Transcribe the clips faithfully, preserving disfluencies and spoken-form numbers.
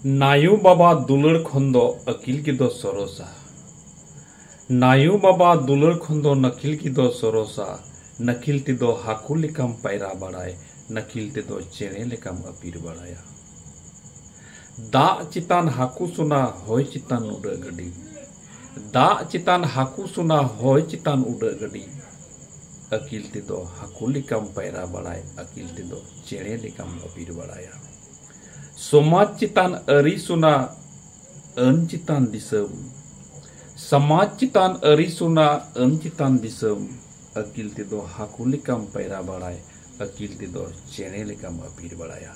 ᱱᱟᱭᱩ ᱵᱟᱵᱟ ᱫᱩᱞᱟᱹᱲ ᱠᱷᱚᱱ ᱫᱚ ᱟᱹᱠᱤᱞ ᱜᱮᱫᱚ ᱥᱚᱨᱚᱥᱟ᱾ ᱱᱟᱭᱩ ᱵᱟᱵᱟ ᱫᱩᱞᱟᱹᱲ ᱠᱷᱚᱱ ᱫᱚ ᱱᱟᱹᱠᱤᱞ ᱜᱮᱫᱚ ᱥᱚᱨᱚᱥᱟ᱾ ᱱᱟᱹᱠᱤᱞ ᱛᱮᱫᱚ ᱦᱟᱹᱠᱩ ᱞᱮᱠᱟᱢ ᱯᱟᱭᱨᱟ ᱵᱟᱲᱟᱭ᱾ ᱱᱟᱹᱠᱤᱞ ᱛᱮᱫᱚ ᱪᱮᱬᱮ ᱞᱮᱠᱟᱢ ᱟᱹᱯᱤᱨ ᱵᱟᱲᱟᱭᱟ᱾ ᱫᱟᱜ ᱪᱮᱛᱟᱱ ᱦᱟᱹᱠᱩ ᱥᱚᱱᱟ, ᱦᱚᱭ ᱪᱮᱛᱟᱱ ᱩᱰᱟᱹᱜ ᱜᱟᱹᱰᱤ᱾ ᱫᱟᱜ ᱪᱮᱛᱟᱱ ᱦᱟᱹᱠᱩ ᱥᱚᱱᱟ, ᱦᱚᱭ ᱪᱮᱛᱟᱱ ᱩᱰᱟᱹᱜ ᱜᱟᱹᱰᱤ᱾ ᱟᱹᱠᱤᱞ ᱛᱮᱫᱚ ᱦᱟᱹᱠᱩ ᱞᱮᱠᱟᱢ ᱯᱟᱭᱨᱟ ᱵᱟᱲᱟᱭ, ᱟᱹᱠᱤᱞ ᱛᱮᱫᱚ ᱪᱮᱬᱮ ᱞᱮᱠᱟᱢ ᱟᱹᱯᱤᱨ ᱵᱟᱲᱟᱭᱟ᱾ ᱥᱚᱢᱟᱡᱽ ᱪᱮᱛᱟᱱ ᱟᱹᱨᱤ ᱥᱚᱱᱟ, ᱟᱹᱱ ᱪᱮᱛᱟᱱ ᱫᱤᱥᱚᱢ᱾ ᱥᱚᱢᱟᱡᱽ ᱪᱮᱛᱟᱱ ᱟᱹᱨᱤ ᱥᱚᱱᱟ, ᱟᱹᱱ ᱪᱮᱛᱟᱱ ᱫᱤᱥᱚᱢ᱾ ᱟᱹᱠᱤᱞ ᱛᱮᱫᱚ ᱦᱟᱹᱠᱩ ᱞᱮᱠᱟᱢ ᱯᱟᱭᱨᱟ ᱵᱟᱲᱟᱭ, ᱟᱹᱠᱤᱞ ᱛᱮᱫᱚ ᱪᱮᱬᱮ ᱞᱮᱠᱟᱢ ᱟᱹᱯᱤᱨ ᱵᱟᱲᱟᱭᱟ᱾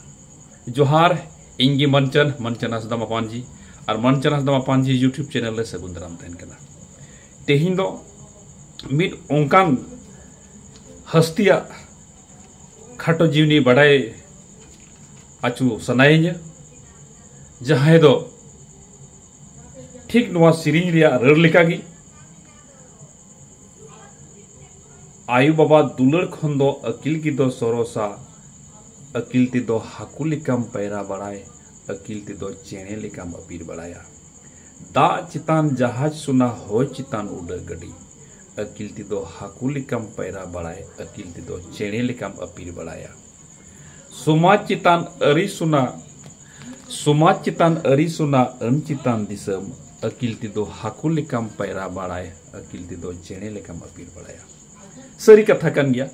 ᱡᱚᱦᱟᱨ, ᱤᱧ ᱜᱮ ᱢᱟᱱᱪᱟᱱ, ᱢᱟᱱᱪᱟᱱ ᱦᱟᱸᱥᱫᱟ ᱢᱟᱯᱟᱱᱡᱤ᱾ ᱟᱨ ᱢᱟᱱᱪᱟᱱ ᱦᱟᱸᱥᱫᱟ ᱢᱟᱯᱟᱱᱡᱤ YouTube channel ᱨᱮ ᱥᱟᱹᱜᱩᱱ ᱫᱟᱨᱟᱢ ᱛᱟᱦᱮᱱ ᱠᱟᱱᱟ᱾ ᱛᱮᱦᱮᱧ ᱫᱚ ᱢᱤᱫ ᱚᱱᱠᱟᱱ ᱦᱟᱹᱥᱛᱤᱭᱟᱜ ᱠᱷᱟᱴᱚ ᱡᱤᱣᱱᱤ ᱵᱟᱰᱟᱭ ᱟᱹᱪᱩ ᱥᱟᱱᱟᱭᱤᱧᱟᱹ, ᱡᱟᱦᱟᱸᱭ ᱫᱚ ᱴᱷᱤᱠ ᱱᱚᱣᱟ ᱥᱮᱨᱮᱧ ᱨᱮᱭᱟᱜ ᱨᱟᱹᱲ ᱞᱮᱠᱟᱜᱮ, ᱟᱭᱳ ᱵᱟᱵᱟ ᱫᱩᱞᱟᱹᱲ ᱠᱷᱚᱱ ᱫᱚ ᱟᱹᱠᱤᱞ ᱜᱮᱫᱚ ᱥᱚᱨᱚᱥᱟ᱾ ᱟᱹᱠᱤᱞ ᱛᱮᱫᱚ ᱦᱟᱹᱠᱩ ᱞᱮᱠᱟᱢ ᱯᱟᱭᱨᱟ ᱵᱟᱲᱟᱭ, ᱟᱹᱠᱤᱞ ᱛᱮᱫᱚ ᱪᱮᱬᱮ ᱞᱮᱠᱟᱢ ᱟᱹᱯᱤᱨ ᱵᱟᱲᱟᱭᱟ᱾ ᱫᱟᱜ ᱪᱮᱛᱟᱱ ᱡᱟᱦᱟᱡᱽ ᱥᱚᱱᱟ, ᱦᱚᱭ ᱪᱮᱛᱟᱱ ᱩᱰᱟᱹᱜ ᱜᱟᱹᱰᱤ᱾ ᱟᱹᱠᱤᱞ ᱛᱮᱫᱚ ᱦᱟᱹᱠᱩ ᱞᱮᱠᱟᱢ ᱯᱟᱭᱨᱟ ᱵᱟᱲᱟᱭ, ᱟᱹᱠᱤᱞ ᱛᱮᱫᱚ ᱪᱮᱬᱮ ᱞᱮᱠᱟᱢ ᱟᱹᱯᱤᱨ ᱵᱟᱲᱟᱭᱟ᱾ ᱥᱚᱢᱟᱡᱽ ᱪᱮᱛᱟᱱ ᱟᱹᱨᱤ ᱥᱚᱱᱟ, ᱥᱚᱢᱟᱡᱽ ᱪᱮᱛᱟᱱ ᱟᱹᱨᱤ ᱥᱚᱱᱟ, ᱟᱹᱱ ᱪᱮᱛᱟᱱ ᱫᱤᱥᱚᱢ᱾ ᱟᱹᱠᱤᱞ ᱛᱮᱫᱚ ᱦᱟᱹᱠᱩ ᱞᱮᱠᱟᱢ ᱯᱟᱭᱨᱟ ᱵᱟᱲᱟᱭ, ᱟᱹᱠᱤᱞ ᱛᱮᱫᱚ ᱪᱮᱬᱮ ᱞᱮᱠᱟᱢ ᱟᱹᱯᱤᱨ ᱵᱟᱲᱟᱭᱟ᱾ ᱥᱟᱹᱨᱤ ᱠᱟᱛᱷᱟ ᱠᱟᱱ ᱜᱮᱭᱟ,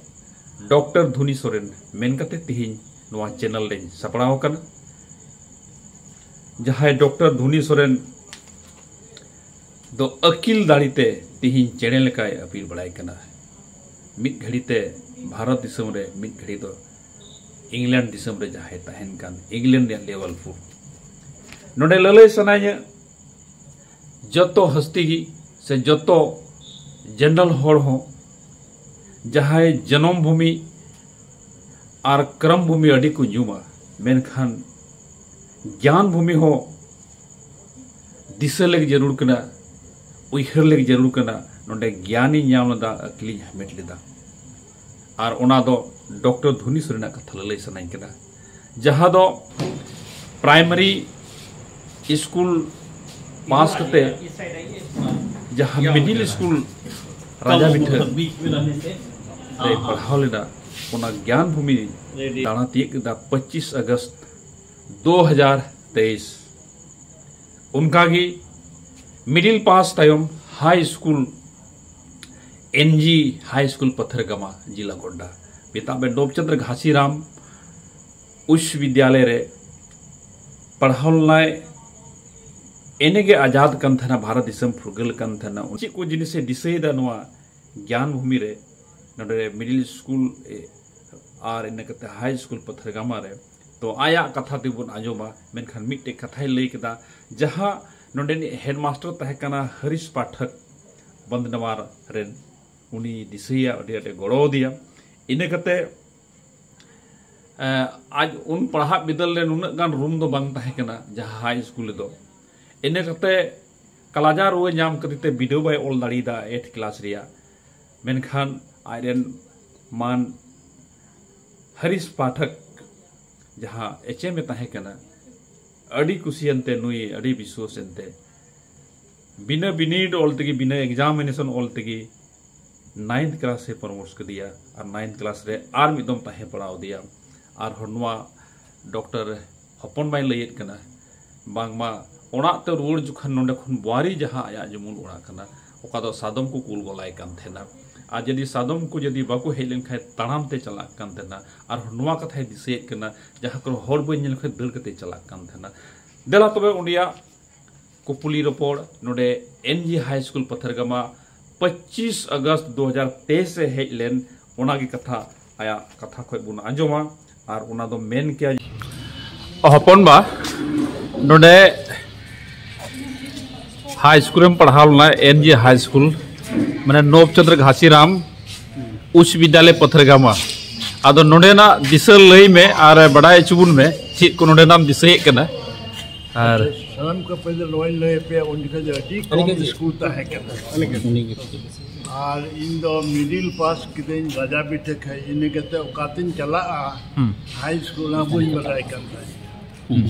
ᱰᱚᱠᱴᱚᱨ ᱫᱷᱩᱱᱤ ᱥᱚᱨᱮᱱ ᱢᱮᱱ ᱠᱟᱛᱮ ᱛᱮᱦᱮᱧ ᱱᱚᱣᱟ channel ᱨᱮᱧ ᱥᱟᱯᱲᱟᱣ ᱟᱠᱟᱱᱟ᱾ ᱡᱟᱦᱟᱸᱭ ᱰᱚᱠᱴᱚᱨ ᱫᱷᱩᱱᱤ ᱥᱚᱨᱮᱱ ᱫᱚ ᱟᱹᱠᱤᱞ ᱫᱟᱲᱮᱛᱮ ᱛᱮᱦᱮᱧ ᱪᱮᱬᱮ ᱞᱮᱠᱟᱭ ᱟᱹᱯᱤᱨ ᱵᱟᱲᱟᱭ ᱠᱟᱱᱟ᱾ ᱢᱤᱫ ᱜᱷᱟᱹᱲᱤ ᱛᱮ ᱵᱷᱟᱨᱚᱛ ᱫᱤᱥᱚᱢ ᱨᱮ, ᱢᱤᱫ ᱜᱷᱟᱹᱲᱤ ᱫᱚ ᱤᱝᱞᱮᱱᱰ ᱫᱤᱥᱚᱢ ᱨᱮ ᱡᱟᱦᱟᱸᱭ ᱛᱟᱦᱮᱱ ᱠᱟᱱ, ᱤᱝᱞᱮᱱᱰ ᱨᱮᱭᱟᱜ ᱞᱤᱵᱷᱟᱨᱯᱩᱞ᱾ ᱱᱚᱰᱮ ᱞᱟᱹᱞᱟᱹᱭ ᱥᱟᱱᱟᱧᱟ, ᱡᱚᱛᱚ ᱦᱟᱹᱥᱛᱤ ᱜᱮ ᱥᱮ ᱡᱚᱛᱚ general ᱦᱚᱲ ᱦᱚᱸ ᱡᱟᱦᱟᱸᱭ ᱡᱚᱱᱚᱢ ᱵᱷᱩᱢᱤ ᱟᱨ ᱠᱨᱚᱢ ᱵᱷᱩᱢᱤ ᱟᱹᱰᱤ ᱠᱚ ᱧᱩᱢᱟ, ᱢᱮᱱᱠᱷᱟᱱ ᱜᱮᱭᱟᱱ ᱵᱷᱩᱢᱤ ᱦᱚᱸ ᱫᱤᱥᱟᱹ ᱞᱟᱹᱜᱤᱫ ᱡᱟᱹᱨᱩᱲ ᱠᱟᱱᱟ, ᱩᱭᱦᱟᱹᱨ ᱞᱟᱹᱜᱤᱫ ᱡᱟᱹᱨᱩᱲ ᱠᱟᱱᱟ᱾ ᱱᱚᱰᱮ ᱜᱮᱭᱟᱱᱤᱧ ᱧᱟᱢ ᱞᱮᱫᱟ, ᱟᱹᱠᱤᱞᱤᱧ ᱦᱟᱢᱮᱴ ᱞᱮᱫᱟ᱾ ᱟᱨ ᱚᱱᱟ ᱫᱚ ᱰᱚᱠᱴᱚᱨ ᱫᱷᱩᱱᱤ ᱥᱚᱨᱮᱱᱟᱜ ᱠᱟᱛᱷᱟ ᱞᱟᱹᱞᱟᱹᱭ ᱥᱟᱱᱟᱧ ᱠᱟᱱᱟ, ᱡᱟᱦᱟᱸ ᱫᱚ primary ᱥᱠᱩᱞ ᱯᱟᱥ ᱠᱟᱛᱮ ᱡᱟᱦᱟᱸ ᱢᱤᱰᱤᱞ ᱥᱠᱩᱞ ᱨᱟᱡᱟ ᱵᱤᱴᱷᱟᱹ ᱨᱮ ᱯᱟᱲᱦᱟᱣ ᱞᱮᱱᱟ, ᱚᱱᱟ ᱜᱮᱭᱟᱱ ᱵᱷᱩᱢᱤ ᱫᱟᱬᱟ ᱛᱤᱭᱳᱜ ᱠᱮᱫᱟ ᱯᱚᱸᱪᱤᱥ ᱟᱜᱚᱥᱴ ᱫᱩ ᱦᱟᱡᱟᱨ ᱛᱮᱭᱤᱥ᱾ ᱚᱱᱠᱟᱜᱮ ᱢᱤᱰᱤᱞ ᱯᱟᱥ ᱛᱟᱭᱚᱢ ᱦᱟᱭ ᱥᱠᱩᱞ ᱮᱱ ᱡᱤ ᱦᱟᱭ ᱥᱠᱩᱞ ᱯᱟᱛᱷᱟᱨᱜᱟᱢᱟ ᱡᱤᱞᱟ ᱜᱚᱰᱰᱟ, ᱢᱮᱛᱟᱜ ᱢᱮ ᱰᱳᱵᱪᱚᱸᱫᱽᱨᱚ ᱜᱷᱟᱥᱤᱨᱟᱢ ᱩᱪᱪ ᱵᱤᱫᱽᱭᱟᱞᱚᱭ ᱨᱮ ᱯᱟᱲᱦᱟᱣ ᱞᱮᱱᱟᱭ᱾ ᱮᱱᱮᱜᱮ ᱟᱡᱟᱫ ᱠᱟᱱ ᱛᱟᱦᱮᱱᱟ, ᱵᱷᱟᱨᱚᱛ ᱫᱤᱥᱚᱢ ᱯᱷᱩᱨᱜᱟᱹᱞ ᱠᱟᱱ ᱛᱟᱦᱮᱱᱟ᱾ ᱪᱮᱫ ᱠᱚ ᱡᱤᱱᱤᱥᱮ ᱫᱤᱥᱟᱹᱭᱮᱫᱟ ᱱᱚᱣᱟ ᱜᱮᱭᱟᱱ ᱵᱷᱩᱢᱤ ᱨᱮ, ᱱᱚᱰᱮ ᱢᱤᱰᱤᱞ ᱥᱠᱩᱞ ᱮ, ᱟᱨ ᱤᱱᱟᱹ ᱠᱟᱛᱮ ᱦᱟᱭ ᱥᱠᱩᱞ ᱯᱟᱛᱷᱟᱨᱜᱟᱢᱟ ᱨᱮ᱾ ᱛᱚ ᱟᱭᱟᱜ ᱠᱟᱛᱷᱟ ᱛᱮᱵᱚᱱ ᱟᱸᱡᱚᱢᱟ, ᱢᱮᱱᱠᱷᱟᱱ ᱢᱤᱫᱴᱮᱡ ᱠᱟᱛᱷᱟᱭ ᱞᱟᱹᱭ ᱠᱮᱫᱟ, ᱡᱟᱦᱟᱸ ᱱᱚᱰᱮᱱᱤᱡ ᱦᱮᱰᱢᱟᱥᱴᱟᱨ ᱛᱟᱦᱮᱸ ᱠᱟᱱᱟ ᱦᱟᱨᱤᱥ ᱯᱟᱴᱷᱚᱠ ᱵᱟᱱᱫᱷᱱᱟᱣᱟᱨ ᱨᱮᱱ, ᱩᱱᱤ ᱫᱤᱥᱟᱹᱭᱟ, ᱟᱹᱰᱤ ᱟᱸᱴᱮ ᱜᱚᱲᱚ ᱟᱫᱮᱭᱟ᱾ ᱤᱱᱟᱹ ᱠᱟᱛᱮ ᱮᱸ, ᱟᱡ ᱩᱱ ᱯᱟᱲᱦᱟᱜ ᱵᱤᱫᱟᱹᱞ ᱨᱮ ᱱᱩᱱᱟᱹᱜ ᱜᱟᱱ ᱨᱩᱢ ᱫᱚ ᱵᱟᱝ ᱛᱟᱦᱮᱸ ᱠᱟᱱᱟ ᱡᱟᱦᱟᱸ ᱦᱟᱭ ᱥᱠᱩᱞ ᱨᱮᱫᱚ᱾ ᱤᱱᱟᱹ ᱠᱟᱛᱮ ᱠᱟᱞᱟᱡᱟ ᱨᱩᱣᱟᱹ ᱧᱟᱢ ᱠᱷᱟᱹᱛᱤᱨ ᱛᱮ ᱵᱤᱰᱟᱹᱣ ᱵᱟᱭ ᱚᱞ ᱫᱟᱲᱮᱭᱟᱫᱟ ᱮᱭᱤᱴ ᱠᱞᱟᱥ ᱨᱮᱭᱟᱜ᱾ ᱢᱮᱱᱠᱷᱟᱱ ᱟᱡᱨᱮᱱ ᱢᱟᱱ ᱦᱟᱨᱤᱥ ᱯᱟᱴᱷᱚᱠ ᱡᱟᱦᱟᱸ ᱮᱪ ᱮᱢ ᱮ ᱛᱟᱦᱮᱸ ᱠᱟᱱᱟ, ᱟᱹᱰᱤ ᱠᱩᱥᱤᱭᱮᱱᱛᱮ, ᱱᱩᱭ ᱟᱹᱰᱤ ᱵᱤᱥᱣᱟᱹᱥ ᱮᱱᱛᱮ ᱵᱤᱱᱟᱹ ᱵᱤᱱᱤᱰ ᱚᱞ ᱛᱮᱜᱮ, ᱵᱤᱱᱟᱹ ᱮᱠᱡᱟᱢᱤᱱᱮᱥᱚᱱ ᱚᱞ ᱛᱮᱜᱮ ᱱᱟᱭᱤᱱᱛᱷ ᱠᱞᱟᱥ ᱮ ᱯᱟᱨᱢᱚᱥ ᱠᱮᱫᱮᱭᱟ ᱟᱨ ᱱᱟᱭᱤᱱᱛᱷ ᱠᱞᱟᱥ ᱨᱮ ᱟᱨ ᱢᱤᱫ ᱫᱚᱢ ᱛᱟᱦᱮᱸ ᱯᱟᱲᱟᱣ ᱟᱫᱮᱭᱟ᱾ ᱟᱨᱦᱚᱸ ᱱᱚᱣᱟ ᱰᱚᱠᱴᱚᱨ ᱦᱚᱯᱚᱱ ᱵᱟᱭ ᱞᱟᱹᱭᱮᱫ ᱠᱟᱱᱟ, ᱵᱟᱝᱢᱟ ᱚᱲᱟᱜ ᱛᱮ ᱨᱩᱣᱟᱹᱲ ᱡᱚᱠᱷᱚᱱ ᱱᱚᱰᱮ ᱠᱷᱚᱱ ᱵᱚᱣᱟᱨᱤ ᱡᱟᱦᱟᱸ ᱟᱭᱟᱜ ᱡᱩᱢᱩᱞ ᱚᱲᱟᱜ ᱠᱟᱱᱟ, ᱚᱠᱟ ᱫᱚ ᱥᱟᱫᱚᱢ ᱠᱚ ᱠᱩᱞ ᱜᱚᱞᱟᱭ ᱠᱟᱱ ᱛᱟᱦᱮᱱᱟ᱾ ᱟᱨ ᱡᱩᱫᱤ ᱥᱟᱫᱚᱢ ᱠᱚ ᱡᱩᱫᱤ ᱵᱟᱠᱚ ᱦᱮᱡ ᱞᱮᱱᱠᱷᱟᱱ ᱛᱟᱲᱟᱢ ᱛᱮ ᱪᱟᱞᱟᱜ ᱠᱟᱱ ᱛᱟᱦᱮᱱᱟ᱾ ᱟᱨ ᱱᱚᱣᱟ ᱠᱟᱛᱷᱟᱭ ᱫᱤᱥᱟᱹᱭᱮᱫ ᱠᱟᱱᱟ, ᱡᱟᱦᱟᱸ ᱠᱚᱨᱮ ᱦᱚᱲ ᱵᱟᱹᱧ ᱧᱮᱞ ᱠᱷᱟᱱ ᱫᱟᱹᱲ ᱠᱟᱛᱮ ᱪᱟᱞᱟᱜ ᱠᱟᱱ ᱛᱟᱦᱮᱱᱟ᱾ ᱫᱮᱞᱟ ᱛᱚᱵᱮ ᱩᱱᱤᱭᱟᱜ ᱠᱩᱯᱩᱞᱤ ᱨᱚᱯᱚᱲ ᱱᱚᱰᱮ ᱮᱱ ᱡᱤ ᱦᱟᱭ ᱥᱠᱩᱞ ᱯᱟᱛᱷᱟᱨᱜᱟᱢᱟ ᱯᱚᱸᱪᱤᱥ ᱟᱜᱚᱥᱴ ᱫᱩ ᱦᱟᱡᱟᱨ ᱛᱮᱭᱤᱥ ᱮ ᱦᱮᱡ ᱞᱮᱱ, ᱚᱱᱟᱜᱮ ᱠᱟᱛᱷᱟ ᱟᱭᱟᱜ ᱠᱟᱛᱷᱟ ᱠᱷᱚᱱ ᱵᱚᱱ ᱟᱸᱡᱚᱢᱟ᱾ ᱟᱨ ᱚᱱᱟ ᱫᱚ ᱢᱮᱱ ᱠᱮᱭᱟ, ᱦᱚᱯᱚᱱ ᱵᱟ, ᱱᱚᱰᱮ ᱦᱟᱭ ᱥᱠᱩᱞ ᱨᱮᱢ ᱯᱟᱲᱦᱟᱣ ᱞᱮᱱᱟ, ᱮᱱ ᱡᱤ ᱦᱟᱭ ᱥᱠᱩᱞ, ᱢᱟᱱᱮ ᱱᱚᱵ ᱪᱚᱸᱫᱽᱨᱚ ᱜᱷᱟᱥᱤᱨᱟᱢ ᱩᱪᱪ ᱵᱤᱫᱽᱭᱟᱞᱚᱭ ᱯᱟᱛᱷᱟᱨᱜᱟᱢᱟ᱾ ᱟᱫᱚ ᱱᱚᱰᱮᱱᱟᱜ ᱫᱤᱥᱟᱹ ᱞᱟᱹᱭ ᱢᱮ ᱟᱨ ᱵᱟᱰᱟᱭ ᱦᱚᱪᱚ ᱵᱚᱱ ᱢᱮ, ᱪᱮᱫ ᱠᱚ ᱱᱚᱰᱮᱱᱟᱜ ᱮᱢ ᱫᱤᱥᱟᱹᱭᱮᱫ ᱠᱟᱱᱟ? ᱟᱨ ᱥᱟᱱᱟᱢ ᱠᱚ ᱯᱟᱹᱭᱞᱟᱹ ᱱᱚᱣᱟᱧ ᱞᱟᱹᱭ ᱟᱯᱮᱭᱟ, ᱩᱱ ᱡᱚᱠᱷᱚᱱ ᱫᱚ ᱟᱹᱰᱤ ᱠᱚᱢ ᱥᱠᱩᱞ ᱛᱟᱦᱮᱸ ᱠᱟᱱᱟ᱾ ᱟᱨ ᱤᱧ ᱫᱚ ᱢᱤᱰᱤᱞ ᱯᱟᱥ ᱠᱤᱫᱟᱹᱧ ᱨᱟᱡᱟ ᱵᱤᱴᱷᱟᱹ ᱠᱷᱚᱡ, ᱤᱱᱟᱹ ᱠᱟᱛᱮ ᱚᱠᱟᱛᱤᱧ ᱪᱟᱞᱟᱜᱼᱟ ᱦᱩᱸ᱾ ᱦᱟᱭ ᱥᱠᱩᱞ ᱦᱚᱸ ᱵᱟᱹᱧ ᱵᱟᱰᱟᱭ ᱠᱟᱱ ᱛᱟᱦᱮᱸᱫ᱾ ᱦᱩᱸ᱾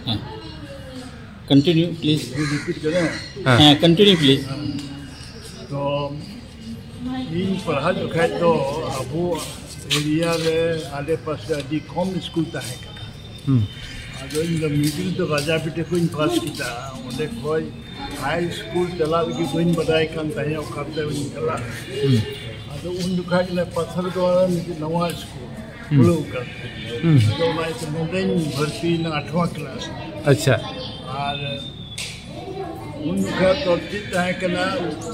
ᱦᱮᱸ᱾ Continue, please. ᱨᱤᱯᱤᱴ ᱠᱟᱱᱟ᱾ ᱦᱮᱸ᱾ ᱦᱮᱸ, continue, please. ᱛᱚ ᱤᱧ ᱯᱟᱲᱦᱟᱜ ᱡᱚᱠᱷᱟᱡ ᱫᱚ ᱟᱵᱚ ᱮᱨᱤᱭᱟ ᱨᱮ, ᱟᱞᱮ ᱯᱟᱥᱮ ᱟᱹᱰᱤ ᱠᱚᱢ ᱥᱠᱩᱞ ᱛᱟᱦᱮᱸ ᱠᱟᱱᱟ᱾ ᱦᱩᱸ᱾ ᱟᱫᱚ ᱤᱧ ᱫᱚ ᱢᱤᱰᱤᱞ ᱫᱚ ᱨᱟᱡᱟ ᱵᱤᱴᱤ ᱠᱷᱚᱱ ᱤᱧ ᱯᱟᱥ ᱠᱮᱫᱟ᱾ ᱚᱸᱰᱮ ᱠᱷᱚᱱ ᱦᱟᱭ ᱥᱠᱩᱞ ᱪᱟᱞᱟᱜ ᱞᱟᱹᱜᱤᱫ ᱵᱟᱹᱧ ᱵᱟᱰᱟᱭ ᱠᱟᱱ ᱛᱟᱦᱮᱸᱫ, ᱚᱠᱟᱛᱮ ᱵᱟᱹᱧ ᱪᱟᱞᱟᱜ᱾ ᱦᱩᱸ᱾ ᱟᱫᱚ ᱩᱱ ᱡᱚᱠᱷᱟᱡ ᱜᱮ ᱯᱟᱛᱷᱚᱨ ᱫᱚ ᱢᱤᱫᱴᱮᱡ ᱱᱟᱣᱟ ᱥᱠᱩᱞ ᱦᱩᱸ᱾ ᱠᱷᱩᱞᱟᱹᱣ ᱠᱟᱱ ᱛᱟᱦᱮᱸᱫ᱾ ᱦᱩᱸ᱾ ᱟᱫᱚ ᱚᱱᱟ ᱤᱭᱟᱹᱛᱮ ᱱᱚᱸᱰᱮᱧ ᱵᱷᱚᱨᱛᱤᱭᱮᱱᱟ ᱟᱴᱷᱣᱟ ᱠᱞᱟᱥ᱾ ᱟᱪᱪᱷᱟ᱾ ᱟᱨ ᱩᱱ ᱡᱚᱠᱷᱟᱡ ᱫᱚ ᱪᱮᱫ ᱛᱟᱦᱮᱸ ᱠᱟᱱᱟ,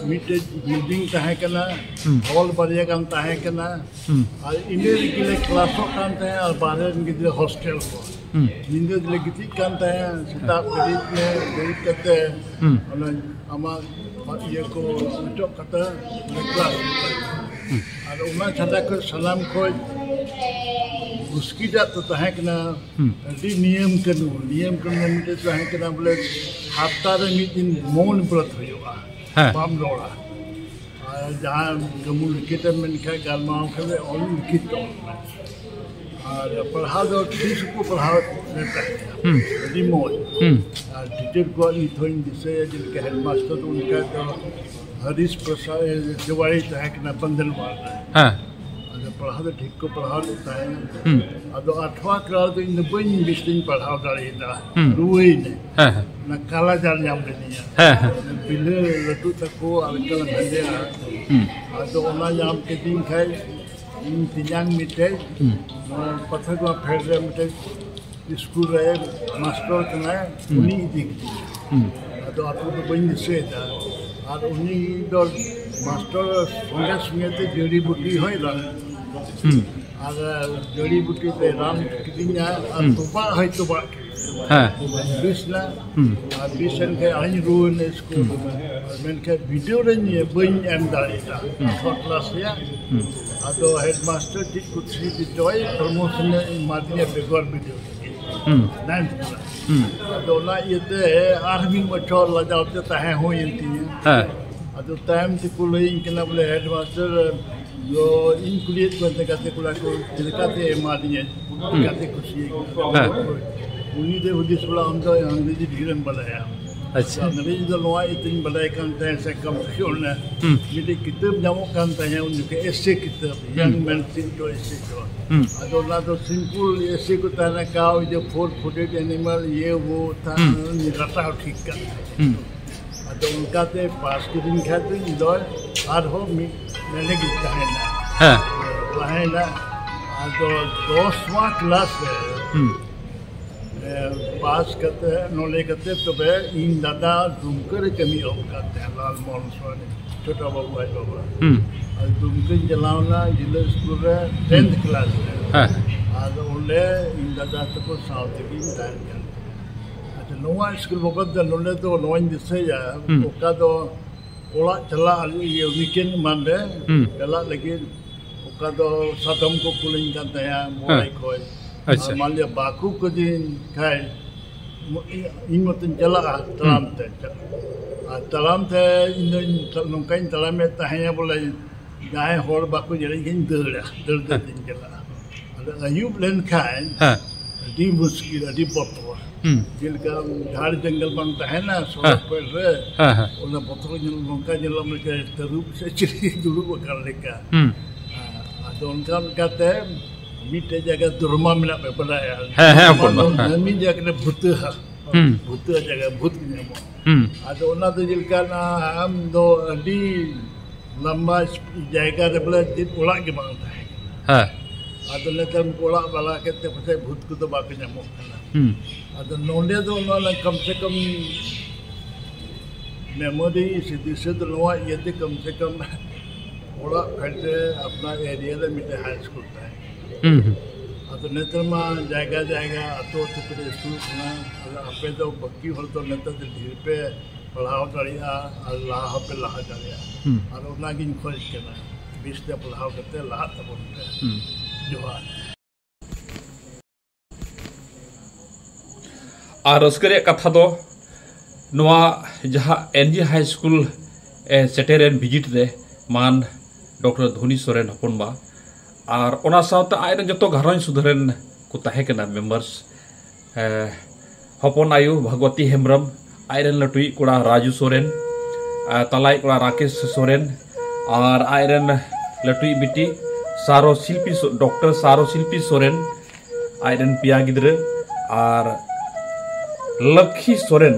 ᱢᱤᱫᱴᱮᱡ ᱵᱤᱞᱰᱤᱝ ᱛᱟᱦᱮᱸ ᱠᱟᱱᱟ, ᱦᱩᱸ᱾ ᱦᱚᱞ ᱵᱟᱨᱭᱟ ᱜᱟᱱ ᱛᱟᱦᱮᱸ ᱠᱟᱱᱟ᱾ ᱦᱩᱸ᱾ ᱟᱨ ᱤᱱᱟᱹ ᱨᱮᱜᱮ ᱞᱮ ᱠᱞᱟᱥᱚᱜ ᱠᱟᱱ ᱛᱟᱦᱮᱸᱫ ᱟᱨ ᱵᱟᱦᱨᱮ ᱨᱮᱱ ᱜᱤᱫᱽᱨᱟᱹ ᱦᱳᱥᱴᱮᱞ ᱠᱚ᱾ ᱦᱩᱸ᱾ ᱧᱤᱫᱟᱹ ᱫᱚᱞᱮ ᱜᱤᱛᱤᱡ ᱠᱟᱱ ᱛᱟᱦᱮᱸᱫ, ᱥᱮᱛᱟᱜ ᱵᱮᱨᱮᱫ ᱢᱮ, ᱵᱮᱨᱮᱫ ᱠᱟᱛᱮ ᱦᱩᱸ᱾ ᱚᱱᱟ ᱟᱢᱟᱜ ᱤᱭᱟᱹ ᱠᱚ ᱚᱪᱚᱜ ᱠᱟᱛᱮ ᱞᱮ ᱠᱞᱟᱥ᱾ ᱦᱩᱸ᱾ ᱟᱨ ᱚᱱᱟ ᱪᱷᱟᱰᱟ ᱠᱷᱚᱡ ᱥᱟᱱᱟᱢ ᱠᱷᱚᱡ ᱢᱩᱥᱠᱤᱞᱟᱜ ᱫᱚ ᱛᱟᱦᱮᱸ ᱠᱟᱱᱟ ᱦᱩᱸ᱾ ᱟᱹᱰᱤ ᱱᱤᱭᱚᱢ ᱠᱟᱹᱱᱩᱱ, ᱱᱤᱭᱚᱢ ᱠᱟᱹᱱᱩᱱ ᱢᱤᱫᱴᱮᱡ ᱛᱟᱦᱮᱸ ᱠᱟᱱᱟ ᱵᱚᱞᱮ ᱦᱟᱯᱛᱟ ᱨᱮ ᱢᱤᱫ ᱫᱤᱱ ᱢᱚᱱ ᱵᱨᱚᱛ ᱦᱩᱭᱩᱜᱼᱟ, ᱦᱮᱸ᱾ ᱵᱟᱢ ᱨᱚᱲᱟ᱾ ᱟᱨ ᱡᱟᱦᱟᱸ ᱜᱟᱹᱢᱩ ᱞᱤᱠᱷᱤᱛ ᱮᱢ ᱢᱮᱱ ᱠᱷᱟᱡ, ᱜᱟᱞᱢᱟᱨᱟᱣ ᱠᱷᱟᱡ ᱚᱞ ᱞᱤᱠᱷᱤᱛ ᱚᱞ ᱢᱮ᱾ ᱟᱨ ᱯᱟᱲᱦᱟᱣ ᱫᱚ ᱛᱤᱥ ᱠᱚ ᱯᱟᱲᱦᱟᱣ ᱞᱮ ᱛᱟᱦᱮᱸᱱᱟ, ᱦᱩᱸ᱾ ᱟᱹᱰᱤ ᱢᱚᱡᱽ᱾ ᱦᱩᱸ᱾ ᱟᱨ ᱴᱤᱪᱟᱨ ᱠᱚᱣᱟᱜ ᱱᱤᱛ ᱦᱚᱸᱧ ᱫᱤᱥᱟᱹᱭᱟ, ᱡᱮᱞᱮᱠᱟ ᱦᱮᱰᱢᱟᱥᱴᱟᱨ ᱫᱚ ᱩᱱᱤ ᱠᱷᱟᱡ ᱫᱚ ᱦᱚᱨᱤᱥ ᱯᱨᱚᱥᱟᱫᱽ ᱛᱤᱣᱟᱨᱤ ᱛᱟᱦᱮᱸ ᱠᱟᱱᱟ ᱵᱟᱱᱫᱟᱨᱵᱟᱱ ᱨᱮ᱾ ᱦᱮᱸ᱾ ᱟᱫᱚ ᱯᱟᱲᱦᱟᱣ ᱫᱚ ᱴᱷᱤᱠ ᱠᱚ ᱯᱟᱲᱦᱟᱣ ᱞᱮᱫ ᱛᱟᱦᱮᱸᱱ᱾ ᱦᱩᱸ᱾ ᱟᱫᱚ ᱟᱴᱷᱣᱟ ᱠᱞᱟᱥ ᱫᱚ ᱤᱧ ᱫᱚ ᱵᱟᱹᱧ ᱵᱮᱥ ᱛᱤᱧ ᱯᱟᱲᱦᱟᱣ ᱫᱟᱲᱮᱭᱟᱫᱟ᱾ ᱦᱩᱸ᱾ ᱨᱩᱣᱟᱹᱭᱮᱱᱟᱹᱧ᱾ ᱦᱮᱸ, ᱦᱮᱸ᱾ ᱚᱱᱟ ᱠᱟᱞᱟ ᱡᱟᱨ ᱧᱟᱢ ᱞᱮᱫᱤᱧᱟ᱾ ᱦᱮᱸ, ᱦᱮᱸ᱾ ᱵᱤᱞᱟᱹ ᱞᱟᱹᱴᱩ ᱛᱟᱠᱚ ᱟᱨ ᱮᱠᱟᱞ ᱦᱮᱸᱫᱮ ᱟᱨ ᱦᱩᱸ᱾ ᱟᱫᱚ ᱚᱱᱟ ᱧᱟᱢ ᱠᱮᱫᱤᱧ ᱠᱷᱟᱡ ᱤᱧ ᱛᱮᱧᱟᱝ ᱢᱤᱫᱴᱮᱡ ᱦᱩᱸ᱾ ᱱᱚᱣᱟ ᱯᱟᱛᱷᱟᱠᱩᱣᱟ ᱯᱷᱮᱰ ᱨᱮ ᱢᱤᱫᱴᱮᱡ ᱥᱠᱩᱞ ᱨᱮ ᱢᱟᱥᱴᱚᱨ ᱠᱟᱱᱟᱭ, ᱦᱩᱸ᱾ ᱩᱱᱤ ᱤᱫᱤ ᱠᱮᱫᱤᱧᱟ᱾ ᱦᱩᱸ᱾ ᱟᱫᱚ ᱟᱹᱛᱩ ᱫᱚ ᱵᱟᱹᱧ ᱫᱤᱥᱟᱹᱭᱮᱫᱟ᱾ ᱟᱨ ᱩᱱᱤ ᱫᱚ ᱢᱟᱥᱴᱚᱨ ᱥᱚᱸᱜᱮ ᱥᱚᱸᱜᱮ ᱛᱮ ᱡᱟᱹᱲᱤ ᱵᱩᱴᱤ ᱦᱚᱸᱭ ᱨᱟᱱ᱾ ᱦᱩᱸ᱾ ᱟᱨ ᱡᱟᱹᱲᱤ ᱵᱩᱴᱤ ᱛᱮ ᱨᱟᱱ ᱠᱤᱫᱤᱧᱟ ᱟᱨ ᱦᱩᱸ᱾ ᱛᱚᱵᱟᱜ ᱦᱚᱸᱭ ᱛᱚᱵᱟᱜ ᱠᱮᱫᱤᱧᱟ᱾ ᱦᱮᱸ᱾ ᱵᱮᱥ ᱱᱟ᱾ ᱦᱩᱸ᱾ ᱟᱨ ᱵᱮᱥ ᱮᱱ ᱠᱷᱟᱡ ᱟᱨᱦᱚᱸᱧ ᱨᱩᱣᱟᱹᱲ ᱮᱱᱟ ᱥᱠᱩᱞ᱾ ᱦᱩᱸ᱾ ᱢᱮᱱᱠᱷᱟᱱ ᱵᱤᱰᱟᱹᱣ ᱨᱮᱧ ᱵᱟᱹᱧ ᱮᱢ ᱫᱟᱲᱮᱭᱟᱫᱟ᱾ ᱦᱩᱸ᱾ ᱪᱷᱚ ᱠᱞᱟᱥ ᱨᱮᱭᱟᱜ᱾ ᱦᱩᱸ᱾ ᱟᱫᱚ ᱦᱮᱰᱢᱟᱥᱴᱟᱨ ᱪᱮᱫ ᱠᱚ ᱛᱷᱨᱤ ᱫᱤ ᱡᱚᱭ ᱯᱨᱚᱢᱳᱥᱚᱱ ᱮ ᱮᱢᱟᱫᱤᱧᱟ ᱵᱮᱜᱚᱨ ᱵᱤᱰᱟᱹᱣ ᱛᱮᱜᱮ᱾ ᱦᱩᱸ᱾ Ninth class. ᱦᱩᱸ᱾ ᱟᱫᱚ ᱚᱱᱟ ᱤᱭᱟᱹᱛᱮ ᱟᱨ ᱢᱤᱫ ᱵᱚᱪᱷᱚᱨ ᱞᱟᱡᱟᱣ ᱛᱮ ᱛᱟᱦᱮᱸ ᱦᱩᱭᱮᱱ ᱛᱤᱧᱟᱹ᱾ ᱦᱮᱸ᱾ ᱟᱫᱚ ᱛᱟᱭᱚᱢ ᱛᱮᱠᱚ ᱞᱟᱹᱭᱟᱹᱧ ᱠᱟᱱᱟ ᱵᱚᱞᱮ, ᱦᱮᱰᱢᱟᱥᱴᱟᱨ ᱫᱚ ᱤᱧ ᱠᱩᱞᱤᱭᱮᱫ ᱠᱚᱣᱟ ᱛᱮ ᱜᱟᱛᱮ ᱠᱚᱲᱟ ᱠᱚ ᱪᱮᱫ ᱞᱮᱠᱟᱛᱮ ᱮᱢᱟᱫᱤᱧᱟ, ᱦᱩᱸ᱾ ᱜᱟᱛᱮ ᱠᱩᱥᱤᱭᱟᱹᱧ ᱠᱟᱱᱟ᱾ ᱦᱮᱸ᱾ ᱩᱱᱤ ᱫᱚ ᱦᱩᱫᱤᱥ ᱵᱟᱲᱟ, ᱟᱢ ᱫᱚ ᱤᱝᱨᱮᱡᱤ ᱰᱷᱮᱨᱮᱢ ᱵᱟᱲᱟᱭᱟ᱾ ᱟᱪᱪᱷᱟ᱾ ᱟᱫᱚ ᱤᱝᱨᱮᱡᱤ ᱫᱚ ᱱᱚᱣᱟ ᱤᱭᱟᱹᱛᱮᱧ ᱵᱟᱲᱟᱭ ᱠᱟᱱ ᱛᱟᱦᱮᱸᱫ ᱥᱮ, ᱠᱚᱢ ᱥᱮ ᱠᱚᱢ ᱚᱱᱟ ᱦᱩᱸ᱾ ᱢᱤᱫᱴᱮᱡ ᱠᱤᱛᱟᱹᱵ ᱧᱟᱢᱚᱜ ᱠᱟᱱ ᱛᱟᱦᱮᱸᱫ ᱩᱱ ᱡᱚᱠᱷᱮᱡ, ᱮᱥᱮ ᱠᱤᱛᱟᱹᱵ, ᱦᱩᱸ᱾ ᱤᱭᱚᱝ ᱢᱮᱱ ᱪᱮᱫ ᱫᱚ ᱮᱥᱮ ᱫᱚ᱾ ᱦᱩᱸ᱾ ᱟᱫᱚ ᱚᱱᱟ ᱫᱚ ᱥᱤᱢᱯᱩᱞ ᱮᱥᱮ ᱠᱚ ᱛᱟᱦᱮᱱᱟ, ᱠᱟᱣ ᱤᱡ ᱫᱚ ᱯᱷᱳᱨ ᱯᱷᱩᱴᱮᱰ ᱮᱱᱤᱢᱟᱞ, ᱤᱭᱟᱹ ᱵᱚ ᱛᱟᱦᱮᱱᱟ, ᱦᱩᱸ᱾ ᱨᱟᱴᱟ ᱦᱚᱸ ᱴᱷᱤᱠ ᱠᱟᱱ ᱛᱟᱦᱮᱸᱫ᱾ ᱦᱩᱸ᱾ ᱟᱫᱚ ᱚᱱᱠᱟᱛᱮ ᱯᱟᱥ ᱠᱤᱫᱤᱧ ᱠᱷᱟᱡ ᱫᱚ ᱤᱧ ᱫᱚ ᱟᱨᱦᱚᱸ ᱢᱤᱫ ᱱᱚᱰᱮ ᱜᱤᱧ ᱛᱟᱦᱮᱱᱟ᱾ ᱦᱮᱸ᱾ ᱛᱟᱦᱮᱱᱟ᱾ ᱟᱫᱚ ᱫᱚᱥ ᱢᱟ ᱠᱞᱟᱥ ᱨᱮ, ᱦᱩᱸ᱾ ᱮ, ᱯᱟᱥ ᱠᱟᱛᱮ, ᱱᱚᱰᱮ ᱠᱟᱛᱮ ᱛᱚᱵᱮ ᱤᱧ ᱫᱟᱫᱟ ᱫᱩᱢᱠᱟᱹ ᱨᱮ ᱠᱟᱹᱢᱤ ᱮᱦᱚᱵ ᱠᱟᱱ ᱛᱟᱦᱮᱸᱱᱟ, ᱞᱟᱞᱢᱳᱦᱚᱱ ᱥᱚᱨᱮᱱ, ᱪᱷᱳᱴᱟ ᱵᱟᱹᱵᱩ ᱟᱡ ᱵᱟᱵᱟ᱾ ᱦᱩᱸ᱾ ᱟᱨ ᱫᱩᱢᱠᱟᱹᱧ ᱪᱟᱞᱟᱣᱱᱟ ᱡᱤᱞᱟᱹ ᱥᱠᱩᱞ ᱨᱮ, ᱦᱩᱸ᱾ ᱴᱮᱱᱛᱷ ᱠᱞᱟᱥ ᱨᱮ᱾ ᱦᱮᱸ᱾ ᱟᱫᱚ ᱚᱸᱰᱮ ᱤᱧ ᱫᱟᱫᱟ ᱛᱟᱠᱚ ᱥᱟᱶ ᱛᱮᱜᱤᱧ ᱛᱟᱦᱮᱸᱱ ᱠᱟᱱ ᱛᱟᱦᱮᱸᱱᱟ᱾ ᱟᱪᱪᱷᱟ, ᱱᱚᱣᱟ ᱥᱠᱩᱞ ᱵᱟᱵᱚᱫ ᱫᱚ ᱱᱚᱰᱮ ᱫᱚ ᱱᱚᱣᱟᱧ ᱫᱤᱥᱟᱹᱭᱟ, ᱦᱩᱸ᱾ ᱚᱠᱟ ᱫᱚ ᱚᱲᱟᱜ ᱪᱟᱞᱟᱜ ᱞᱟᱹᱜᱤᱫ, ᱤᱭᱟᱹ, ᱣᱤᱠᱮᱱᱰ ᱢᱟᱱ ᱨᱮ ᱦᱩᱸ᱾ ᱪᱟᱞᱟᱜ ᱞᱟᱹᱜᱤᱫ ᱚᱠᱟ ᱫᱚ ᱥᱟᱫᱚᱢ ᱠᱚ ᱠᱩᱞᱟᱹᱧ ᱠᱟᱱ ᱛᱟᱦᱮᱸᱱᱟ ᱵᱚᱲᱟᱭ ᱦᱮᱸ᱾ ᱠᱷᱚᱡ᱾ ᱟᱪᱪᱷᱟ᱾ ᱟᱨ ᱢᱟᱱ ᱞᱤᱭᱟ ᱵᱟᱠᱚ ᱠᱩᱞᱟᱹᱧ ᱠᱷᱟᱡ, ᱤᱧ ᱢᱚᱛᱚᱧ ᱪᱟᱞᱟᱜᱼᱟ ᱛᱟᱲᱟᱢ ᱦᱩᱸ᱾ ᱛᱮ᱾ ᱟᱨ ᱛᱟᱲᱟᱢ ᱛᱮ ᱤᱧ ᱫᱚᱧ ᱱᱚᱝᱠᱟᱧ ᱛᱟᱲᱟᱢᱮᱫ ᱛᱟᱦᱮᱸᱱᱟ ᱵᱚᱞᱮ, ᱡᱟᱦᱟᱸᱭ ᱦᱚᱲ ᱵᱟᱠᱚ ᱧᱮᱞᱤᱧ ᱠᱷᱟᱱ ᱫᱟᱹᱲᱟ, ᱫᱟᱹᱲ ᱫᱟᱹᱲ ᱛᱤᱧ ᱪᱟᱞᱟᱜᱼᱟ᱾ ᱟᱫᱚ ᱟᱹᱭᱩᱵ ᱞᱮᱱᱠᱷᱟᱱ ᱦᱮᱸ᱾ ᱟᱹᱰᱤ ᱢᱩᱥᱠᱤᱞ, ᱟᱹᱰᱤ ᱵᱚᱛᱚᱨ᱾ ᱦᱩᱸ᱾ ᱪᱮᱫ ᱞᱮᱠᱟ ᱡᱷᱟᱲ ᱡᱚᱝᱜᱚᱞ ᱵᱟᱝ ᱛᱟᱦᱮᱱᱟ ᱥᱚᱲᱚᱠ ᱦᱮᱸ᱾ ᱯᱷᱮᱰ ᱨᱮ, ᱦᱮᱸ, ᱦᱮᱸ᱾ ᱚᱱᱟ ᱵᱚᱛᱚᱨ ᱧᱮᱞ, ᱱᱚᱝᱠᱟ ᱧᱮᱞᱚᱜ ᱞᱮᱠᱟ ᱛᱟᱹᱨᱩᱵ ᱥᱮ ᱪᱤᱞᱤ ᱫᱩᱲᱩᱵ ᱟᱠᱟᱱ ᱞᱮᱠᱟ᱾ ᱦᱩᱸ᱾ ᱟᱫᱚ ᱚᱱᱠᱟ ᱞᱮᱠᱟᱛᱮ ᱢᱤᱫᱴᱮᱡ ᱡᱟᱭᱜᱟ ᱫᱚᱨᱢᱟ ᱢᱮᱱᱟᱜ ᱯᱮ ᱵᱟᱰᱟᱭᱟ? ᱦᱮᱸ, ᱦᱮᱸ, ᱫᱚᱨᱢᱟ ᱦᱚᱯᱚᱱ ᱵᱟ, ᱫᱚ ᱦᱮᱸ᱾ ᱢᱤᱫ ᱡᱟᱭᱜᱟ ᱨᱮ ᱵᱷᱩᱛᱟᱹ ᱦᱟ-, ᱦᱩᱸ᱾ ᱵᱷᱩᱛᱟᱹ ᱡᱟᱭᱜᱟ, ᱵᱷᱩᱛ ᱠᱚ ᱧᱟᱢᱚᱜᱼᱟ᱾ ᱦᱩᱸ᱾ ᱟᱫᱚ ᱚᱱᱟ ᱫᱚ ᱪᱮᱫ ᱞᱮᱠᱟ ᱱᱟ, ᱟᱢ ᱫᱚ ᱟᱹᱰᱤ ᱞᱟᱢᱵᱟ ᱡᱟᱭᱜᱟ ᱨᱮ ᱵᱚᱞᱮ ᱪᱮᱫ ᱚᱲᱟᱜ ᱜᱮ ᱵᱟᱝ ᱛᱟᱦᱮᱸ ᱠᱟᱱᱟ᱾ ᱦᱮᱸ᱾ ᱟᱫᱚ ᱱᱮᱛᱟᱨ ᱚᱲᱟᱜ ᱵᱟᱲᱟ ᱠᱮᱫ ᱛᱮ ᱯᱟᱥᱮᱡ ᱵᱷᱩᱛ ᱠᱚᱫᱚ ᱵᱟᱠᱚ ᱧᱟᱢᱚᱜ ᱠᱟᱱᱟ᱾ ᱦᱩᱸ᱾ ᱟᱫᱚ ᱱᱚᱰᱮ ᱫᱚ ᱚᱱᱟ ᱠᱚᱢ ᱥᱮ ᱠᱚᱢ ᱢᱮᱢᱳᱨᱤ ᱥᱮ ᱫᱤᱥᱟᱹ ᱫᱚ ᱱᱚᱣᱟ ᱤᱭᱟᱹᱛᱮ ᱠᱚᱢ ᱥᱮ ᱠᱚᱢ ᱚᱲᱟᱜ ᱯᱷᱮᱰ ᱨᱮ ᱟᱯᱱᱟᱨ ᱮᱨᱤᱭᱟ ᱨᱮ ᱢᱤᱫᱴᱮᱱ ᱦᱟᱭ ᱥᱠᱩᱞ ᱛᱟᱦᱮᱸ ᱠᱟᱱᱟ᱾ ᱦᱩᱸ, ᱦᱩᱸ᱾ ᱟᱫᱚ ᱱᱮᱛᱟᱨ ᱢᱟ ᱡᱟᱭᱜᱟ ᱡᱟᱭᱜᱟ, ᱟᱹᱛᱩ ᱟᱹᱛᱩ ᱠᱚᱨᱮ ᱥᱠᱩᱞ ᱠᱟᱱᱟ᱾ ᱟᱫᱚ ᱟᱯᱮ ᱫᱚ ᱵᱟᱹᱠᱤ ᱦᱚᱲ ᱫᱚ ᱱᱮᱛᱟᱨ ᱫᱚ ᱰᱷᱮᱨ ᱯᱮ ᱯᱟᱲᱦᱟᱣ ᱫᱟᱲᱮᱭᱟᱜᱼᱟ ᱟᱨ ᱞᱟᱦᱟ ᱦᱚᱸᱯᱮ ᱞᱟᱦᱟ ᱫᱟᱲᱮᱭᱟᱜᱼᱟ᱾ ᱦᱩᱸ᱾ ᱟᱨ ᱚᱱᱟᱜᱤᱧ ᱠᱷᱚᱡᱽ ᱠᱟᱱᱟ, ᱵᱮᱥᱛᱮ ᱯᱟᱲᱦᱟᱣ ᱠᱟᱛᱮ ᱞᱟᱦᱟᱜ ᱛᱟᱵᱚᱱ ᱯᱮ᱾ ᱦᱩᱸ᱾ ᱡᱚᱦᱟᱨ᱾ ᱟᱨ ᱨᱟᱹᱥᱠᱟᱹ ᱨᱮᱭᱟᱜ ᱠᱟᱛᱷᱟ ᱫᱚ ᱱᱚᱣᱟ ᱡᱟᱦᱟᱸ ᱮᱱ ᱡᱤ ᱦᱟᱭ ᱥᱠᱩᱞ ᱮ ᱥᱮᱴᱮᱨᱮᱱ ᱵᱷᱤᱡᱤᱴ ᱨᱮ ᱢᱟᱱ ᱰᱚᱠᱴᱚᱨ ᱫᱷᱚᱱᱤ ᱥᱚᱨᱮᱱ ᱦᱚᱯᱚᱱ ᱵᱟ ᱟᱨ ᱚᱱᱟ ᱥᱟᱶᱛᱮ ᱟᱡ ᱨᱮᱱ ᱡᱚᱛᱚ ᱜᱷᱟᱨᱚᱸᱡᱽ ᱥᱩᱫᱷᱟᱹ ᱨᱮᱱ ᱠᱚ ᱛᱟᱦᱮᱸ ᱠᱟᱱᱟ ᱢᱮᱢᱵᱟᱨᱥ᱾ ᱮ, ᱦᱚᱯᱚᱱ ᱟᱭᱳ ᱵᱷᱟᱜᱽᱣᱟᱛᱤ ᱦᱮᱢᱵᱨᱚᱢ, ᱟᱡᱨᱮᱱ ᱞᱟᱹᱴᱩᱭᱤᱡ ᱠᱚᱲᱟ ᱨᱟᱡᱩ ᱥᱚᱨᱮᱱ, ᱟᱨ ᱛᱟᱞᱟᱭᱤᱡ ᱠᱚᱲᱟ ᱨᱟᱠᱮᱥ ᱥᱚᱨᱮᱱ, ᱟᱨ ᱟᱡᱨᱮᱱ ᱞᱟᱹᱴᱩᱭᱤᱡ ᱵᱤᱴᱤ ᱥᱟᱨᱚ ᱥᱤᱞᱯᱤ ᱥᱚ-, ᱰᱚᱠᱴᱚᱨ ᱥᱟᱨᱚ ᱥᱤᱞᱯᱤ ᱥᱚᱨᱮᱱ, ᱟᱡᱨᱮᱱ ᱯᱮᱭᱟ ᱜᱤᱫᱽᱨᱟᱹ, ᱟᱨ ᱞᱚᱠᱠᱷᱤ ᱥᱚᱨᱮᱱ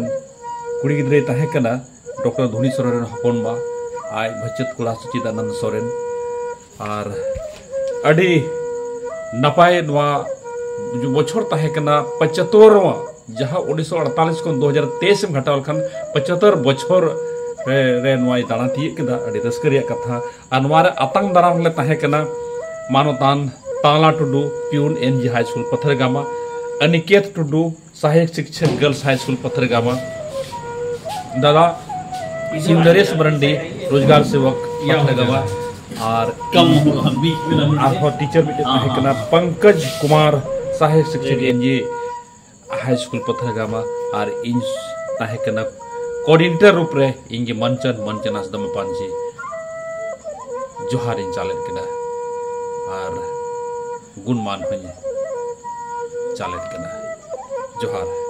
ᱠᱩᱲᱤ ᱜᱤᱫᱽᱨᱟᱹᱭ ᱛᱟᱦᱮᱸ ᱠᱟᱱᱟ, ᱰᱚᱠᱴᱚᱨ ᱫᱷᱩᱱᱤ ᱥᱚᱨᱮᱱ ᱨᱮᱱ ᱦᱚᱯᱚᱱ ᱵᱟ, ᱟᱡ ᱵᱷᱟᱹᱪᱟᱹᱛ ᱠᱚᱲᱟ ᱥᱩᱪᱤᱫᱟᱱᱚᱱᱫ ᱥᱚᱨᱮᱱ᱾ ᱟᱨ ᱟᱹᱰᱤ ᱱᱟᱯᱟᱭ ᱱᱚᱣᱟ ᱵᱚᱪᱷᱚᱨ ᱛᱟᱦᱮᱸ ᱠᱟᱱᱟ ᱯᱚᱸᱪᱟᱛᱛᱳᱨ, ᱡᱟᱦᱟᱸ ᱩᱱᱤᱥᱥᱚ ᱟᱴᱛᱟᱞᱤᱥ ᱠᱷᱚᱱ ᱫᱩ ᱦᱟᱡᱟᱨ ᱛᱮᱭᱤᱥ ᱮᱢ ᱜᱷᱟᱴᱟᱣ ᱞᱮᱠᱷᱟᱱ ᱯᱚᱸᱪᱟᱛᱛᱳᱨ ᱵᱚᱪᱷᱚᱨ ᱨᱮ, ᱨᱮ ᱱᱚᱣᱟᱭ ᱫᱟᱬᱟ ᱛᱤᱭᱳᱜ ᱠᱮᱫᱟ᱾ ᱟᱹᱰᱤ ᱨᱟᱹᱥᱠᱟᱹ ᱨᱮᱭᱟᱜ ᱠᱟᱛᱷᱟ᱾ ᱟᱨ ᱱᱚᱣᱟ ᱨᱮ ᱟᱛᱟᱝ ᱫᱟᱨᱟᱢ ᱨᱮᱞᱮ ᱛᱟᱦᱮᱸ ᱠᱟᱱᱟ ᱢᱟᱱᱚᱛᱟᱱ ᱛᱟᱞᱟ ᱴᱩᱰᱩ, ᱯᱤᱭᱩᱱ ᱮᱱ ᱡᱤ ᱦᱟᱭ ᱥᱠᱩᱞ ᱯᱟᱛᱷᱟᱨᱜᱟᱢᱟ, ᱚᱱᱤᱠᱮᱛ ᱴᱩᱰᱩ, ᱥᱟᱦᱟᱭᱚᱠ ᱥᱤᱠᱪᱷᱚᱠ ᱜᱟᱨᱞᱥ ᱦᱟᱭ ᱥᱠᱩᱞ ᱯᱟᱛᱷᱟᱨᱜᱟᱢᱟ, ᱫᱟᱫᱟ ᱥᱤᱱᱫᱟᱨᱮᱥ ᱢᱟᱨᱟᱱᱰᱤ, ᱨᱳᱡᱽᱜᱟᱨ ᱥᱮᱵᱚᱠ ᱯᱟᱛᱷᱟᱨᱜᱟᱢᱟ, ᱟᱨ ᱟᱨᱦᱚᱸ ᱴᱤᱪᱟᱨ ᱢᱤᱫᱴᱮᱱ ᱛᱟᱦᱮᱸ ᱠᱟᱱᱟ ᱯᱚᱝᱠᱚᱡᱽ ᱠᱩᱢᱟᱨ, ᱥᱟᱦᱟᱭᱚᱠ ᱥᱤᱠᱪᱷᱚᱠ ᱮᱱ ᱡᱤ ᱦᱟᱭ ᱥᱠᱩᱞ ᱯᱟᱛᱷᱟᱨᱜᱟᱢᱟ, ᱟᱨ ᱤᱧ ᱛᱟᱦᱮᱸ ᱠᱟᱱᱟ ᱠᱳᱚᱨᱰᱤᱱᱮᱴᱚᱨ ᱨᱩᱯ ᱨᱮ ᱤᱧ ᱜᱮ ᱢᱟᱱᱪᱟᱱ ᱢᱟᱱᱪᱟᱱ ᱦᱟᱸᱥᱫᱟ ᱢᱟᱯᱟᱱᱡᱤ ᱡᱚᱦᱟᱨ ᱤᱧ ᱪᱟᱞᱮᱫ ᱠᱟᱱᱟ᱾ ᱟᱨ ᱜᱩᱱᱢᱟᱱ ᱦᱚᱸᱧ ᱪᱟᱞᱮᱫ ᱠᱟᱱᱟ᱾ ᱡᱚᱦᱟᱨ᱾